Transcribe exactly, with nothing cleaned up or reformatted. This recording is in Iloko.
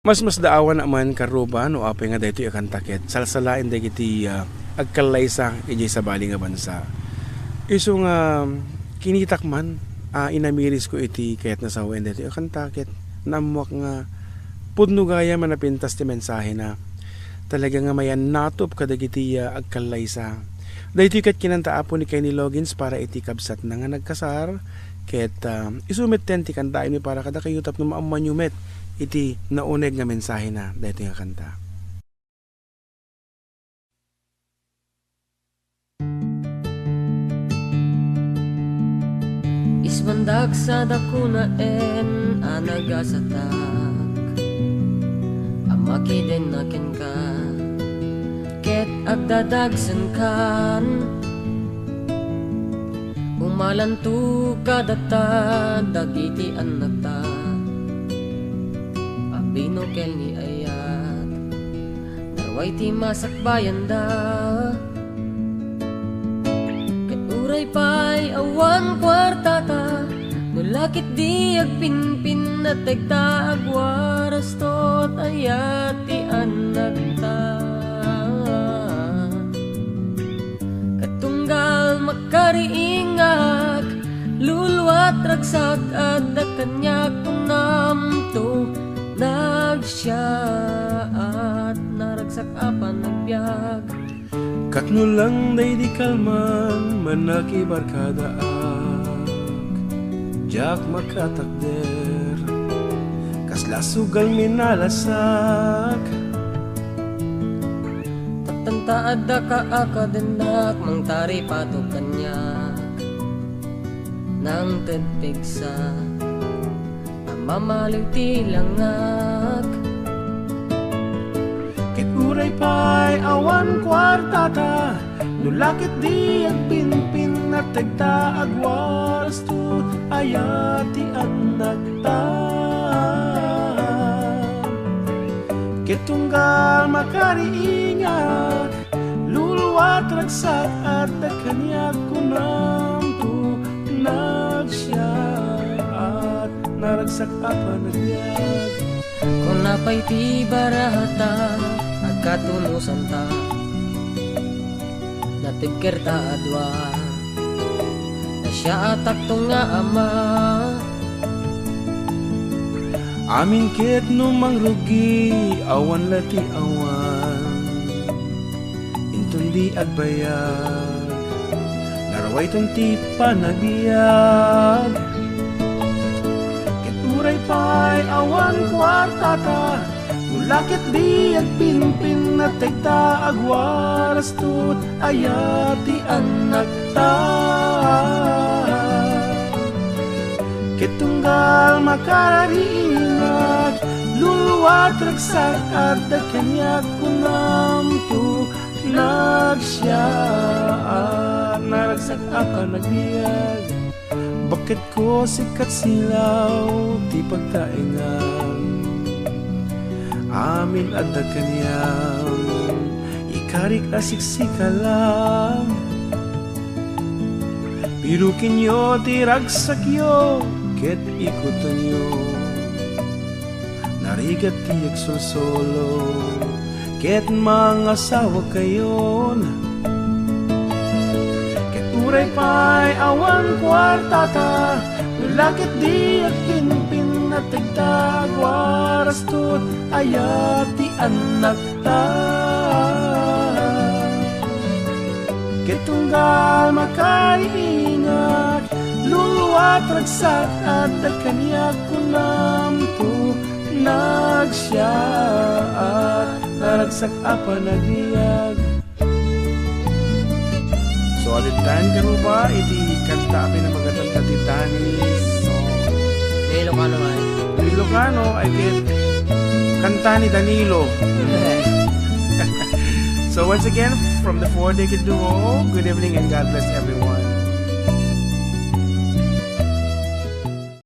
Masmasdaawan man, karuba, no apay nga daytoy a kanta ket salsalaen dagiti, ah, agkallaysa idiay sabali nga bansa. Isu nga kinitak man, ah, inamirisko iti kayatna sawen daytoy a kanta ket naammoak nga pudno gayam a napintas ti mensahena. Talaga nga mayannatop kadagiti, ah, agkallaysa. Daytoy ket kinanta Apo ni Kenny Loggins para iti kabsatna nga nagkasar, ket, ah, isu metten ti kantaenmi para kadakayo tapno maammoanyo met iti nauneg nga mensahena daytoy nga kanta. Ismandak sa dakunaen a nagasatak, a makidenna kenka, ket agdadagsenkan. Umalanto kadata dagiti annakta a binukel ni ayat, narway ti masakbayanda. Ket uray pay awan kuartata, no la ketdi agpinpinnategta, agwarasto ti ayat ti annakta. Ket tunggal makariingak, luluat ragsak adda kaniak, kunamto, nagsiaat, naragsak a panagbiag. Ket no lang daydi kalman, manakibarkadaak, diak makatakder, kasla sugal minalasak. Tattanta adda kaakadennak, mangtaripato kaniak, nangted pigsa a mamaliw ti langak. Ket uray pay awan kuartata, no la ketdi agpinpinnategta, agwarasto ti ayat ti annakta. Ket tunggal makariingak, luluat ragsak adda kaniak, kunamto, nagsiaat, naragsak a panagbiag. Kuna pay ti barata, agkatunusanta, natibkerta a dua. Nasiaatakto nga ama. Amin ket no mangrugi, awan la ti awan. Inton di agbayag, narwayton ti panagbiag. Ket uray pay awan kuartata, no la ketdi agpinpinnategta, agwarasto ti ayat ti annakta. Ket tunggal makariingak, luluat ragsak adda kaniak, kunamto, nagsiaat, naragsak a panagbiag. Baket ko, sikat silaw ti pagtaengam. Amin adda kaniam, ikarik a siksikalam. Pirukenyo ti ragsakyo ket ikutenyo. Narigat ti agsolsolo ket mangasawakayon. Ket uray pay awan kuartata, no la ketdi agpinpinnategta, agwarasto ti ayat ti annakta. Ket tunggal makariingak, luluat ragsak adda kaniak, kunamto, nagsiaat, naragsak a panagbiag. So, adettan, karuba, iti kanta a pinamagatan ti Danis. So, Ilocano ay. Ilocano, I get kanta ni Danilo. So, once again, from the Four Decade Duo, good evening and God bless everyone.